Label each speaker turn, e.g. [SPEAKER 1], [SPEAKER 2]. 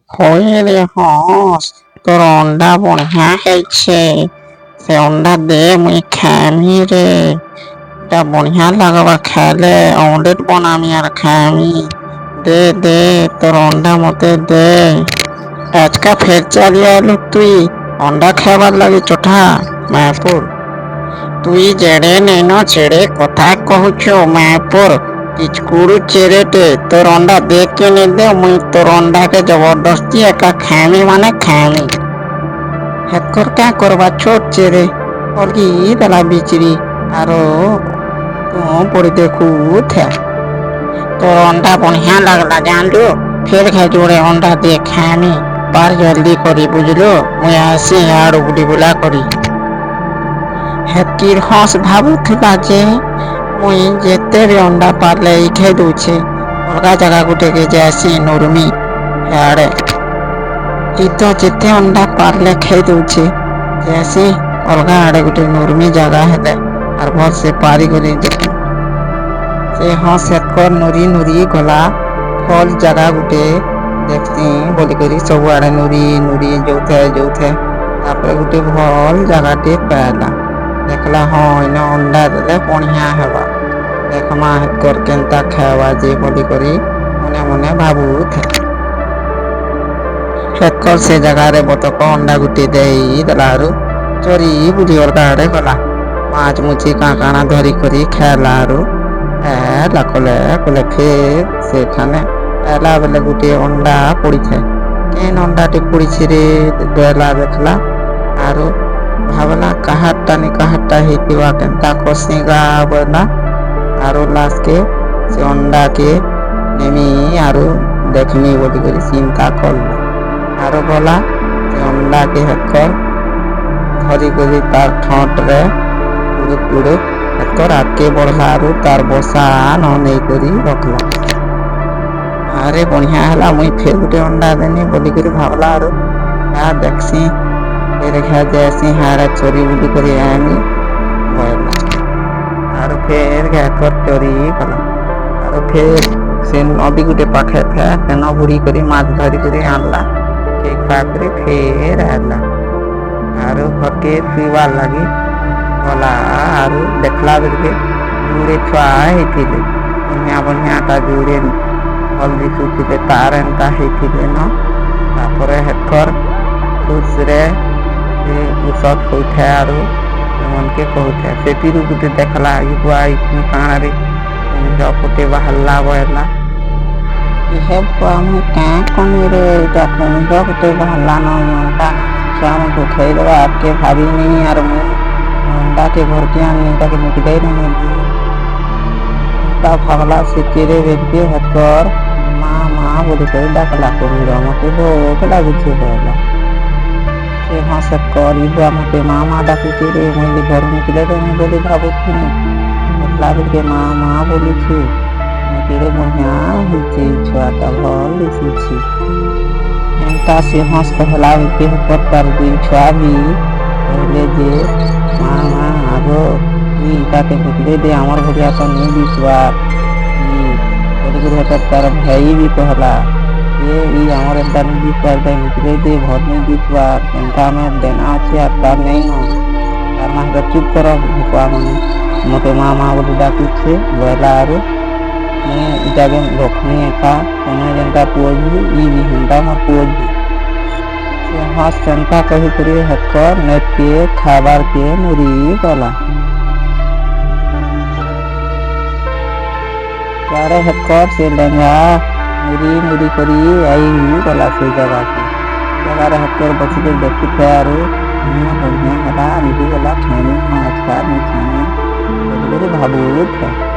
[SPEAKER 1] ହଇରେ ହଁସ, ତୋର ଅଣ୍ଡା ବଢିଆ ହେଇଛେ। ସେ ଅଣ୍ଡା ଦେ, ମୁଇଁ ଖାଏମି ରେ। ଏଟା ବଢିଆ ଲାଗବା ଖାଇଲେ। ଅମଲେଟ ବନାମି ଆର ଖାଏମି। ଦେ, ଦେ, ତୋର ଅଣ୍ଡା ମତେ ଦେ। ଆଜକା ଫେର ଚାଲି ଆଇଲୁ ତୁଇ ଅଣ୍ଡା ଖାଇବାର ଲାଗି ଚଠା ମାୟାପୁର? ତୁଇ ଯେଡ଼େ ନେଇନ ଛେଡ଼େ କଥା କହୁଛୁ ମାୟାପୁର, କିଚକୁଡୁ ଚେରେଟେ। ତୋର ଅଣ୍ଡା ଦେ କି ନି ଦେ, ମୁଇଁ ତୋର ଅଣ୍ଡାକେ ଜବରଦସ୍ତି ଏକା ଖାଏମି ମାନେ ଖାଏମି। ହେତକର କାଁ କରବା ଛୋଟ ଚେରେ, ଅଲଗି ଦେଲା ବିଚରି ଆରୁ ତୁ ପଡ଼ି ଦେଖୁଥା। ତୋର ଅଣ୍ଡା ବଢିଆ ଲାଗଲା ଜାଣିଲୁ। ଫେର ଖାଇ ଯୋଡ଼େ ଅଣ୍ଡା ଦେ, ଖାଏମି। ପାର ଜଲ୍ଦି କରି, ବୁଝଲୁ? ମୁଇଁ ଆସି ଆଡ଼ୁ ବୁଲି ବୁଲା କରି। ହେତକିର ହଁସ ଭାବୁଥିଲା ଯେ ମୁଇଁ ଯେତେ ବି ଅଣ୍ଡା ପାରିଲେ ଇଖେଇ ଦଉଛେ, ଅଲଗା ଜାଗା ଗୁଟେକେ ଯାଏସି ନୁରମି ହେଆଡ଼େ। ଇ ତ ଯେତେ ଅଣ୍ଡା ପାରିଲେ ଖେଇ ଦଉଛେ, ଯାଏସି ଅଲଗା ଆଡ଼େ ଗୁଟେ ନୁରମି ଜାଗା ହେଲେ ଆର୍ ଭଲସେ ପାରିକରି ଦେଖି। ସେ ହଁ ସେତକର ନୁରି ନୁରି ଗଲା, ଭଲ ଜାଗା ଗୁଟେ ଦେଖସି ବୋଲିକରି ସବୁଆଡ଼େ ନୁରି ନୁରି ଯଉଥାଏ ଯଉଥାଏ। ତାପରେ ଗୁଟେ ଭଲ ଜାଗାଟେ ପାଇଲା। ଦେଖଲା, ହଁ, ଇନ ଅଣ୍ଡା ଦେଲେ ବଢିଆ ହେବା। ଦେଖମା ହେତକର କେନ୍ତା ଖାଇବା ଯେ ବୋଲିକରି ମନେ ମନେ ଭାବୁଥାଏ। ହେତକର ସେ ଜାଗାରେ ବତକ ଅଣ୍ଡା ଗୁଟେ ଦେଇ ଦେଲାରୁ ଚରି ବୁଲି ଅଲଗା ଆଡ଼େ ଗଲା। ମାଛ ମୁଛି କାଁ କାଣା ଧରି କରି ଖାଇଲା ଆରୁ ହେଲା କଲେ କଲେ। ଫେର ସେଠାନେ ଆଇଲା ବେଲେ ଗୋଟିଏ ଅଣ୍ଡା ପଡ଼ିଥାଏ। କେନ୍ ଅଣ୍ଡାଟେ ପଡ଼ିଛି ରେ ବେଲା ଦେଖଲା ଆରୁ ଭାବଲା, କାହାରଟା ନି କାହାରଟା ହେଇଥିବା, କେନ୍ତା କସିଗା ବୋଇଲା। ଆରୁ ଲାଷ୍ଟକେ ସେ ଅଣ୍ଡାକେ ନେମି ଆରୁ ଦେଖମି ବୋଲିକରି ଚିନ୍ତା କଲା ଆରୁ ଗଲା। ସେ ଅଣ୍ଡାକେ ହେକର ଧରିକରି ତାର ଠଣ୍ଟରେ କୁଡ଼ୁକ କୁଡ଼ୁକ ହେକର ଆଗକେ ବଢଲା ଆରୁ ତାର ବସା ନ ନେଇକରି ରଖଲା। ଆରେ, ବଢିଆ ହେଲା, ମୁଇଁ ଫେର ଗୁଟେ ଅଣ୍ଡା ଦେନି ବୋଲିକରି ଭାବଲା। ଆରୁ ହା ଦେଖସି, ଫେର ଘା ଯାଏସି, ହାଡ଼େ ଚରି ବୁଲି କରି ଆଇମି ବୋଇଲା। ଆରୁ ଫେର ଘାକର ଚରି ଗଲା। ଆରୁ ଫେର ସେ ନଦୀ ଗୁଟେ ପାଖେ ଥାଏ, ସେନ ବୁଡ଼ି କରି ମାଛ ଧରି କରି ଆଣଲା। ଖେଇ ଖୁଆ କରି ଫେର ଆଇଲା ଆରୁ ଘରକେ ଶୁଇବାର ଲାଗି ଗଲା। ଆରୁ ଦେଖଲା ବେଲକେ ଯୁଡ଼େ ଛୁଆ ହେଇଥିଲେ, ବଢିଆ ବଢିଆଟା ଯୁଡ଼େ, ଭଲ ଦିଶୁଥିଲେ, ତାର ଏନ୍ତା ହେଇଥିଲେ ନ। ତାପରେ ହେତକର ଖୁସିରେ ସେ ଔଷଧ ହଉଥାଏ ଆରୁ ସେମାନକେ କହୁଥାଏ। ସେଥିରୁ ଗୁଟେ ଦେଖଲା, ଇ ବୁଆ, ଇଠୁ କାଣାରେ କୁମ୍ଭୀର ପଟେ ବାହାରିଲା ବଏଲା। ଇହେ ବୁଆ, ମୁଇଁ କାଁ କନି ରେ, ଏଇଟା କୁମ୍ଭୀର ଗୁଟେ ବାହାରିଲା ନ, ଅଣ୍ଡା ଛୁଆମାନଙ୍କୁ ଖେଇଦେବା ଆଗକେ ଭାବିନି। ଆରୁ ମୁଇଁ ଅଣ୍ଡାକେ ଘରକେ ଆନି ତାକେ ନିକଦେଇ ଦେମି, ଏନ୍ତା ଭାବଲା। ସେ ଚେରେ ବେଲକେ ହେତକର ମା ମା ବୋଲିକରି ଡାକଲା, କୁମ୍ଭୀର ମତେ ଭୋକ ଲାଗୁଛି କହିଲା। ସେ ହଁ ସେତକର ଇ ବୁଆ ମତେ ମା ମା ଡାକୁଛି ରେ, ମୁଇଁ ଘରୁ ନିକଲେ ଦେମି ବୋଲି ଭାବୁଥିନି, ଦେଖିଲା ବେଲକେ ମା ମା ବୋଲୁଛି। କେଡ଼େ ବଢିଆ ହେଇଛି ଛୁଆଟା, ଭଲ ଦିଶୁଛି। ଏନ୍ତା ସେ ହଁସ କହଲା ବେଲକେ ହେତକର ତାର ଦୁଇ ଛୁଆ ବି କହିଲେ ଯେ ମା ମା, ଆଗ ତୁଇ ଇଟାକେ ନିକଲେ ଦେ, ଆମର ଭଳିଆ ତ ନି ଦିଶବାର ଇ ବୋଲିକରି। ହେତକର ତାର ଭାଇ ବି କହଲା ଯେ ଇ ଆମର ଏନ୍ତା ନି ଦିଶବାର, ତାକେ ନିକଲେ ଦେ, ଭଲ ନି ଦିଶବାର। ଏନ୍ତା ଆମେ ଦେନା ଅଛି ଆର ତାର ନେଇ ନ। ତାର ମା ଚୁପ୍ କର ଭୁକୁଆ ମାନେ, ମତେ ମା ମା ବୋଲି ଡାକୁଛେ ବୋଇଲା। ଆରୁ ମୁଇଁ ଇଟାକେ ରଖମି ଏକା, ତମେ ଯେନ୍ତା ପୁଅ ଝି, ଇ ବି ହେନ୍ତା ମୋର ପୁଅ ଝି। ସେ ହଁ ସେନ୍ତା କହିକରି ହେତକର ନେଟକେ ଖାଇବାରକେ ନୁରି ଗଲା। ସିଆଡ଼େ ହେତକର ସେ ଲେଙ୍ଗା ନୁରି ନୁରି କରି I ଗଲା ସେ ଜାଗାକେ। ଜାଗାରେ ହେତକର ବସିକରି ଦେଖୁଥାଏ ଆରୁ ବଢିଆ ହେଲା, ମିଳିଗଲା, ଖାଇମି ମାଛ ମୁଇଁ ଖାଇମି ବୋଲିକରି ଭାବୁଥାଏ।